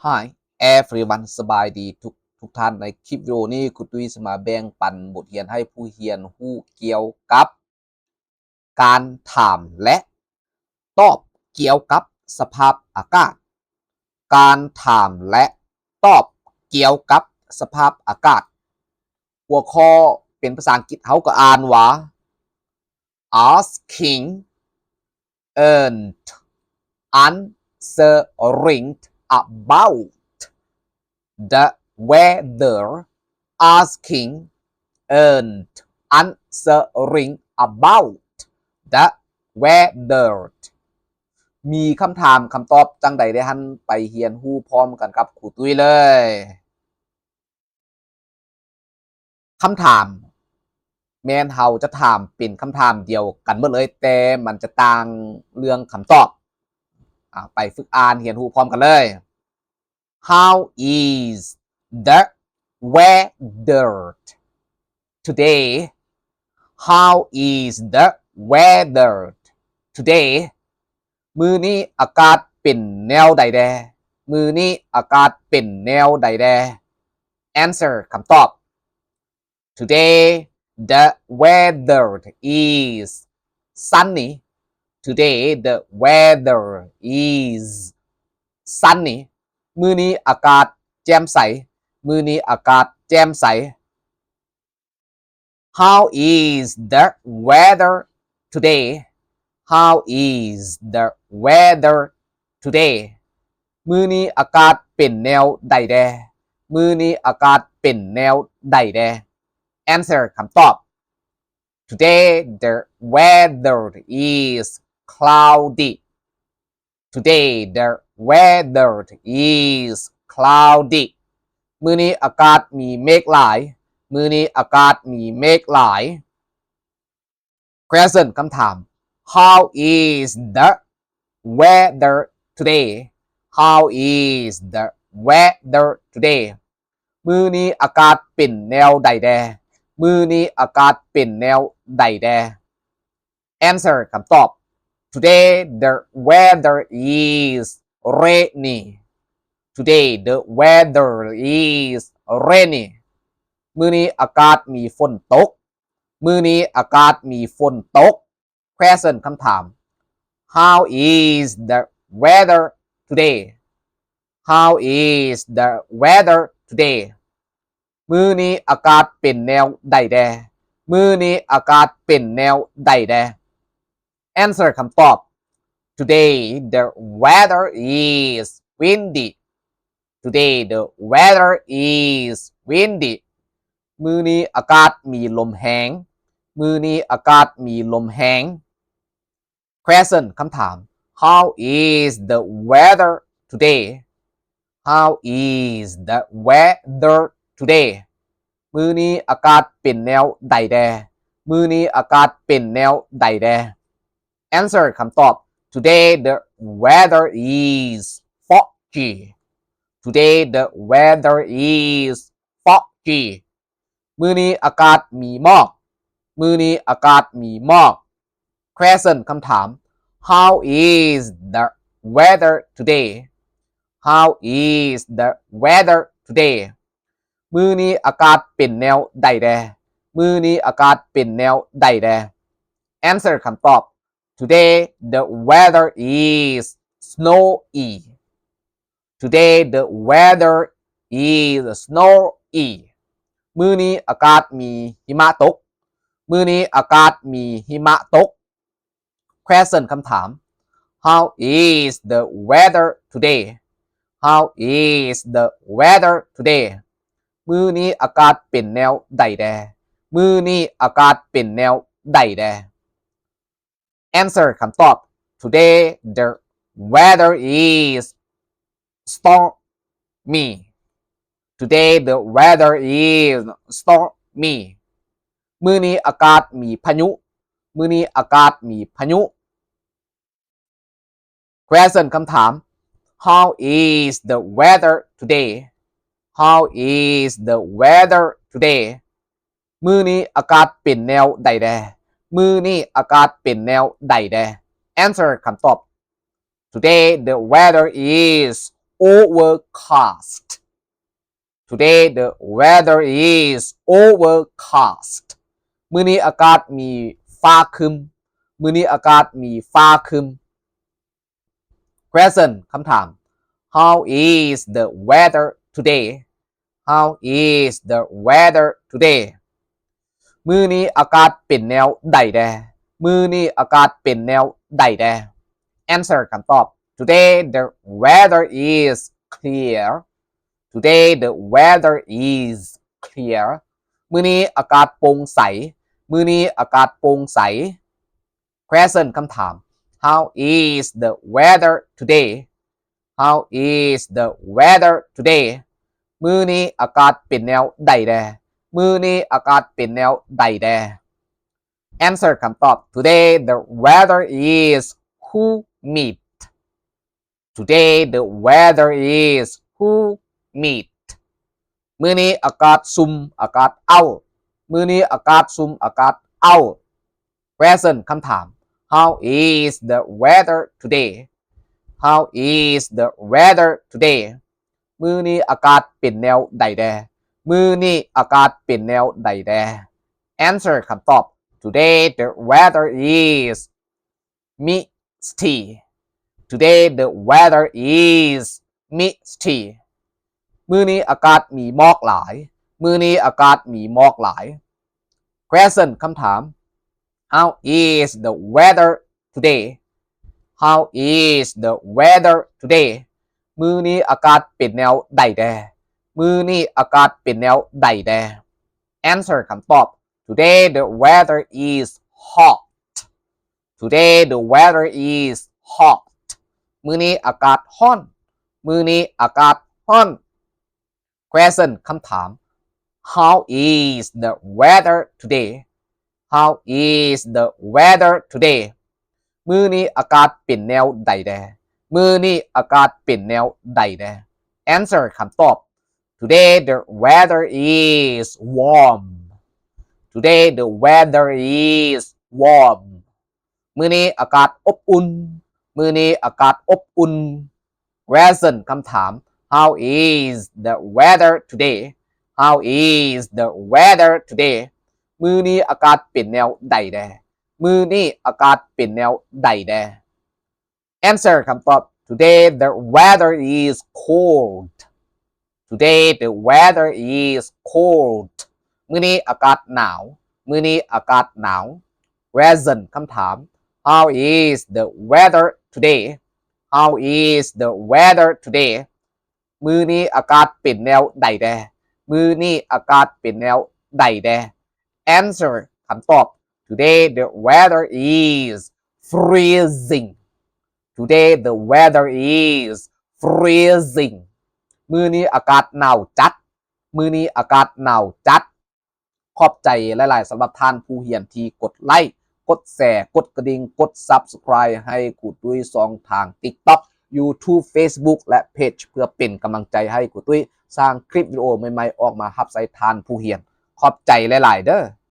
Hi everyone ສະບາຍດີທຸກທຸກທ່ານ. ໃນຄລິບວິດີໂອນີ້ ຄູຕຸ້ຍຊິມາແບ່ງປັນບົດຮຽນໃຫ້ຜູ້ຮຽນຮູ້ກ່ຽວກັບການຖາມ ແລະ ຕອບກ່ຽວກັບສະພາບອາກາດ. ການຖາມ ແລະ ຕອບກ່ຽວກັບສະພາບອາກາດ. ຫົວຂໍ້ເປັນພາສາອັງກິດ ເຮົາກໍອ່ານວ່າ asking and answering about the weather. Asking and answering about the weather. ມີຄຳຖາມຄຳຕອບຈັ່ງໃດແດ່ຫັ້ນ ໄປຮຽນຮູ້ພ້ອມກັນກັບຄູຕຸ້ຍເລີຍ. ຄຳຖາມ ແມ່ນເຮົາຈະຖາມເປັນຄຳຖາມດຽວກັນໝົດເລີຍ ແຕ່ມັນຈະຕ່າງເລື່ອງຄຳຕອບ. ອາ ໄປຝຶກອ່ານຮຽນຮູ້ພ້ອມກັນເລີຍ. How is the weather today? How is the weather today? ມື້ນີ້ອາກາດເປັນແນວໃດແດ່? ມື້ນີ້ອາກາດເປັນແນວໃດແດ່? Answer ຄຳຕອບ. Today the weather is sunny. Today the weather is sunny. ມື້ນີ້ອາກາດແຈ່ມໃສ. ມື້ນີ້ອາກາດແຈ່ມໃສ. How is the weather today? How is the weather today? ມື້ນີ້ອາກາດເປັນແນວໃດແດ່? ມື້ນີ້ອາກາດເປັນແນວໃດແດ່? Answer ຄຳຕອບ. Today the weather is cloudy. Today the weather is cloudy. ມື້ນີ້ອາກາດມີເມກຫຼາຍ. ມື້ນີ້ອາກາດມີເມກຫຼາຍ. Question ຄຳຖາມ. How is the weather today? How is the weather today? ມື້ນີ້ອາກາດເປັນແນວໃດແດ່? ມື້ນີ້ອາກາດເປັນແນວໃດແດ່? Answer ຄຳຕອບ. Today the weather is rainy. Today the weather is rainy. ມື້ນີ້ອາກາດມີຝົນຕົກ. ມື້ນີ້ອາກາດມີຝົນຕົກ. Question ຄຳຖາມ. How is the weather today? How is the weather today? ມື້ນີ້ອາກາດເປັນແນວໃດແດ່? ມື້ນີ້ອາກາດເປັນແນວໃດແດ່? Answer ຄຳຕອບ. Today the weather is windy. Today the weather is windy. ມື້ນີ້ອາກາດມີລົມແຮງ. ມື້ນີ້ອາກາດມີລົມແຮງ. Question ຄຳຖາມ. How is the weather today? How is the weather today? ມື້ນີ້ອາກາດເປັນແນວໃດແດ່? ມື້ນີ້ອາກາດເປັນແນວໃດແດ່? Answer ຄຳຕອບ. Today the weather is foggy. Today the weather is foggy. ມື້ນີ້ອາກາດມີໝອກ. ມື້ນີ້ອາກາດມີໝອກ. Question ຄຳຖາມ. How is the weather today? How is the weather today? ມື້ນີ້ອາກາດເປັນແນວໃດແດ່? ມື້ນີ້ອາກາດເປັນແນວໃດແດ່? Answer ຄຳຕອບ. Today the weather is snowy. Today the weather is snowy. ມື້ນີ້ອາກາດມີຫິມະຕົກ. ມື້ນີ້ອາກາດມີຫິມະຕົກ. Question ຄຳຖາມ. How is the weather today? How is the weather today? ມື້ນີ້ອາກາດເປັນແນວໃດແດ່? ມື້ນີ້ອາກາດເປັນແນວໃດແດ່? Answer ຄຳຕອບ. Today the weather is stormy. Today the weather is stormy. ມື້ນີ້ອາກາດມີພາຍຸ. ມື້ນີ້ອາກາດມີພາຍຸ. Question ຄຳຖາມ. How is the weather today? How is the weather today? ມື້ນີ້ອາກາດເປັນແນວໃດແດ່? ມື້ນີ້ອາກາດເປັນແນວໃດແດ່? Answer ຄຳຕອບ. Today the weather is overcast. Today the weather is overcast. ມື້ນີ້ອາກາດມີຟ້າຄຶ້ມ. ມື້ນີ້ອາກາດມີຟ້າຄຶ້ມ. Question ຄຳຖາມ How is the weather today? How is the weather today? ມື້ນີ້ອາກາດເປັນແນວໃດແດ່? ມື້ນີ້ອາກາດເປັນແນວໃດແດ່? Answer ຄຳຕອບ Today the weather is clear. Today the weather is clear. ມື້ນີ້ອາກາດໂປ່ງໃສ. ມື້ນີ້ອາກາດໂປ່ງໃສ. Question ຄຳຖາມ How is the weather today? How is the weather today? ມື້ນີ້ອາກາດເປັນແນວໃດແດ່? ມື້ນີ້ອາກາດເປັນແນວໃດແດ່? Answer ຄຳຕອບ Today the weather is humid. Today the weather is humid. ມື້ນີ້ອາກາດຊຸ່ມ ອາກາດເອົ້າ. ມື້ນີ້ອາກາດຊຸ່ມ ອາກາດເອົ້າ. Question ຄຳຖາມ How is the weather today? How is the weather today? ມື້ນີ້ອາກາດເປັນແນວໃດແດ່? ມື້ນີ້ອາກາດເປັນແນວໃດແດ່? Answer ຄຳຕອບ Today the weather is misty. Today the weather is misty. ມື້ນີ້ອາກາດມີໝອກຫຼາຍ. ມື້ນີ້ອາກາດມີໝອກຫຼາຍ. Question ຄຳຖາມ How is the weather today? How is the weather today? ມື້ນີ້ອາກາດເປັນແນວໃດແດ່? ມື້ນີ້ອາກາດເປັນແນວໃດແດ່? Answer ຄຳຕອບ Today the weather is hot. Today the weather is hot. ມື້ນີ້ອາກາດຮ້ອນ. ມື້ນີ້ອາກາດຮ້ອນ. Question ຄຳຖາມ How is the weather today? How is the weather today? ມື້ນີ້ອາກາດເປັນແນວໃດແດ່? ມື້ນີ້ອາກາດເປັນແນວໃດແດ່? Answer ຄຳຕອບ Today the weather is warm. Today the weather is warm. ມື້ນີ້ອາກາດອົບອຸ່ນ. ມື້ນີ້ອາກາດອົບອຸ່ນ. Question ຄຳຖາມ How is the weather today? How is the weather today? ມື້ນີ້ອາກາດເປັນແນວໃດແດ່? ມື້ນີ້ອາກາດເປັນແນວໃດແດ່? Answer ຄຳຕອບ Today the weather is cold. Today the weather is cold. ມື້ນີ້ອາກາດໜາວ. ມື້ນີ້ອາກາດໜາວ. Question ຄຳຖາມ How is the weather today? How is the weather today? ມື້ນີ້ອາກາດເປັນແນວໃດແດ່? ມື້ນີ້ອາກາດເປັນແນວໃດແດ່? Answer ຄຳຕອບ Today the weather is freezing. Today the weather is freezing. ມື້ນີ້ອາກາດໜາວຈັດ. ມື້ນີ້ອາກາດໜາວຈັດ. ຂອບໃຈຫຼາຍໆສຳລັບທ່ານຜູ້ຮຽນທີ່ກົດໄລ, ກົດແຊ, ກົດກະດິ່ງ, ກົດ Subscribe ໃຫ້ຄູຕຸ້ຍຊ່ອງທາງ TikTok, YouTube, Facebook ແລະ ເພຈ ເພື່ອເປັນກຳລັງໃຈໃຫ້ຄູຕຸ້ຍສ້າງຄລິບວິດີໂອໃໝ່ໆອອກມາຮັບໃຊ້ທ່ານຜູ້ຮຽນ. ຂອບໃຈຫຼາຍໆເດີ້.